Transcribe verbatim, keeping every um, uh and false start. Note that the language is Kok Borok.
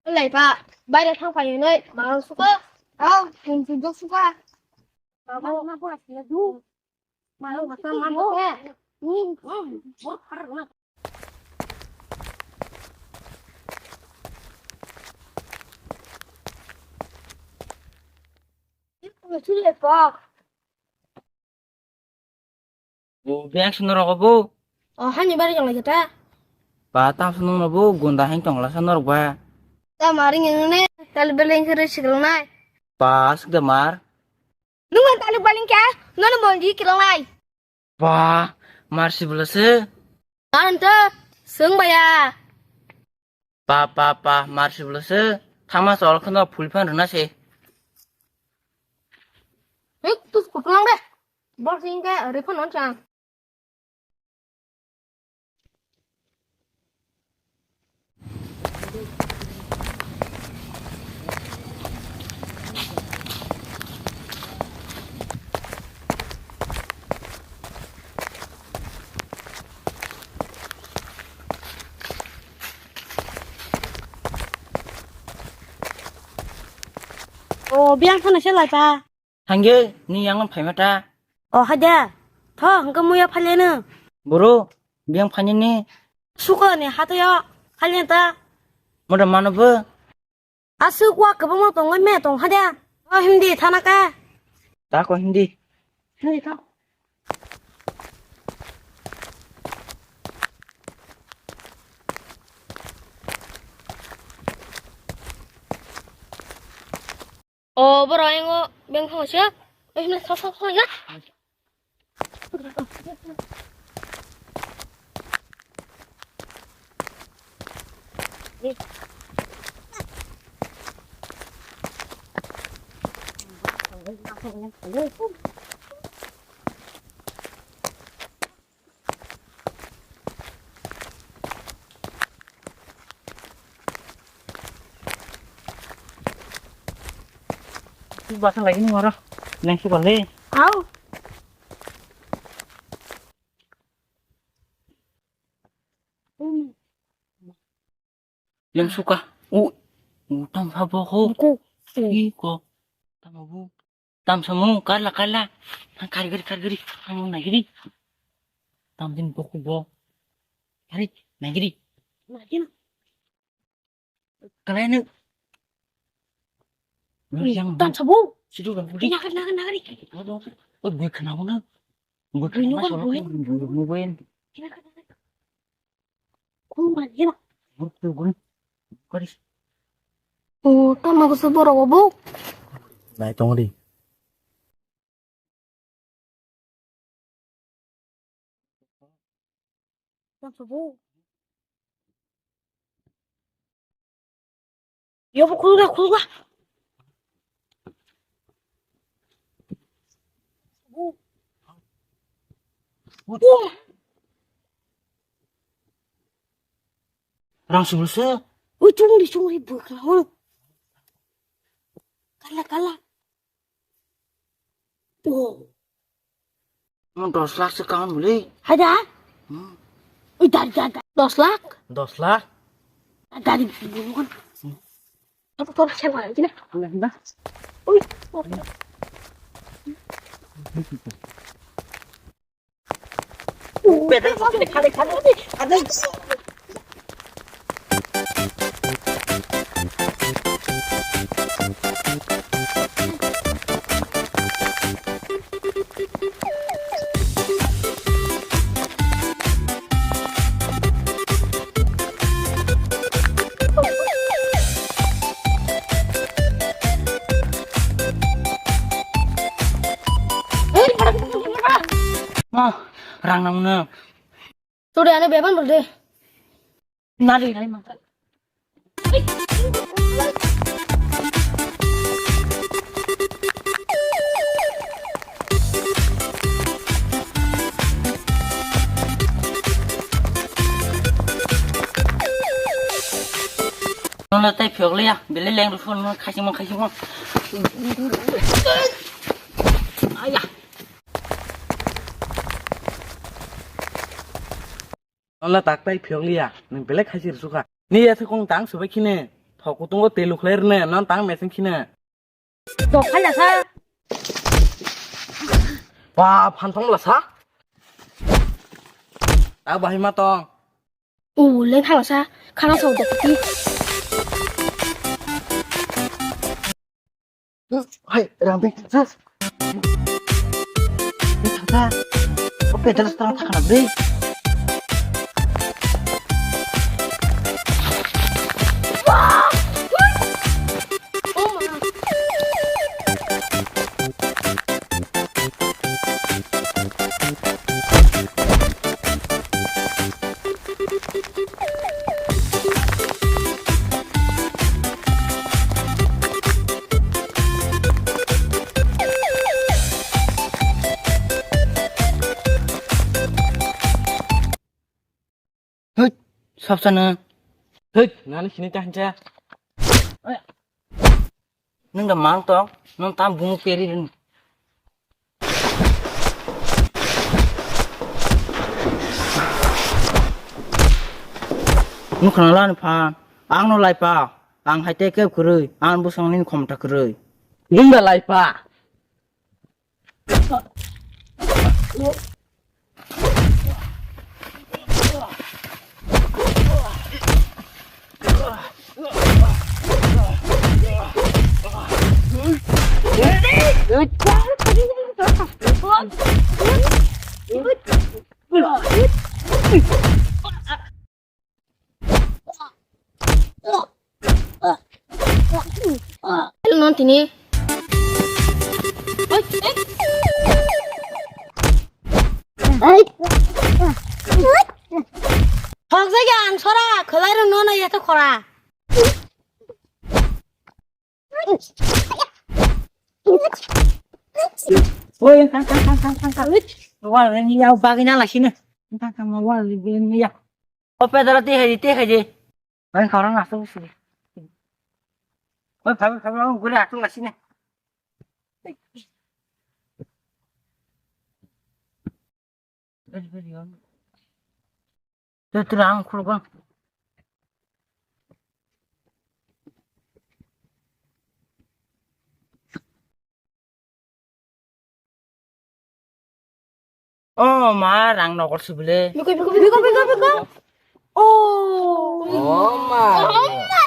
Lai pa, baire thang phai noi, ma suka. Au, tin tin jok suka. Ma ma ma ma ma ma ma ma ma ma Bo biyang se norok bo. O hani bari jong lai ta. Ba tam se nung no bo gunda hain tong la sa norok ba. Ta mari ngene tali beleng kere sikil nai. Ba sik da mar. Nung an tali beleng kya? Nono monji kilo nai. Ba mar si bula se. Ante sung baya. Pa pa pa mar si bula se. Thama sol khano phul phan runa se. Hei, tu kutulang de. Bor sing ke refund on chang. O, biyang thana se lai pa. Thangge, ni yang phaima ta. O, haja. Tho, hingke muya phaileno. Boro, biyang phainini. Suko ni hatoyo, phaileno ta. Moda mano bo. Asuk wa kwbangma tongwi me tong haja. O, hindi thana ka. Ta ko hindi. Hindi tho. O borok ayang o bengkhango se. Oi, himla sok sok sok ya. Basa lagi ni oro. Neng si bale. Au. Yang suka. U. U tam sabo ho. Ku. Iko. Tam abu. Tam samu karla karla. Kari gari kari gari. Ang nai gari. Tam din boku bo. Kari nai gari. Nai gari. Kalai nu. Yang tam sabu. Sidu kan budi. Nagari nagari nagari. Oh, bui khana bona. Bui khana bona. Bui. Bui. Kung ma gina. Bui bui. Kari. Oh, tama ko sabor obo. Nai tong di. Yobo khulga khulga. Rang sumur se. Ui chungri chungri bukha ho. Kala kala. Oh. Mo dos lakh se kaun boli. Haja? Hmm. Ui, dari, dari, dari. Dos lakh? Dos lakh? Dari, bukan. Apa, apa, siapa lagi, nah? Ui. Ma, rang nang no. Tore ano beban bol de. Nari nari mangkal. Nono tai phiyok liya, bele leng rw phone no khaisingma khaisingma. Aya. Nono tak tai phiyok liya, nwng bele khaisi rw sukha. Ni ya thukong tang subai khine. Thok kutungo telu khlai rwne, non tang meseng khina. Tok khaila sa. Ba, phanthong la sa. Ta bahai ma tong. U, leng khala sa. Khana sok dok ti. Hai, rang beng sa. Beng thangkha. Oke, dalas terang thangkha na, beng. Hei, sabsana. Hei, nani sini ta hincha. Nung da mang tong, nung tam bungu peri rin. Nung khana lan pha, ang no lai pa, ang hai te kep kwrwi, ang busong nin khom ta kwrwi. Nung da lai pa. Hello, non tini. Hok jai ang sora, khalai ro nono yato khora. Oi, kang, kang, kang, kang, kang, kang. Wal ni yau bagi na la sini. Kang, kang, wal ni ya. O pedara te haji, te haji. Bang khorang asuk sini. Oi, phabi, phabi, ang gure asuk la sini. Tuh, tuh, ang khulukang. O ma, rang nokol sibile. Biko, biko, biko, biko, biko. Oh. Oh my. Oh my.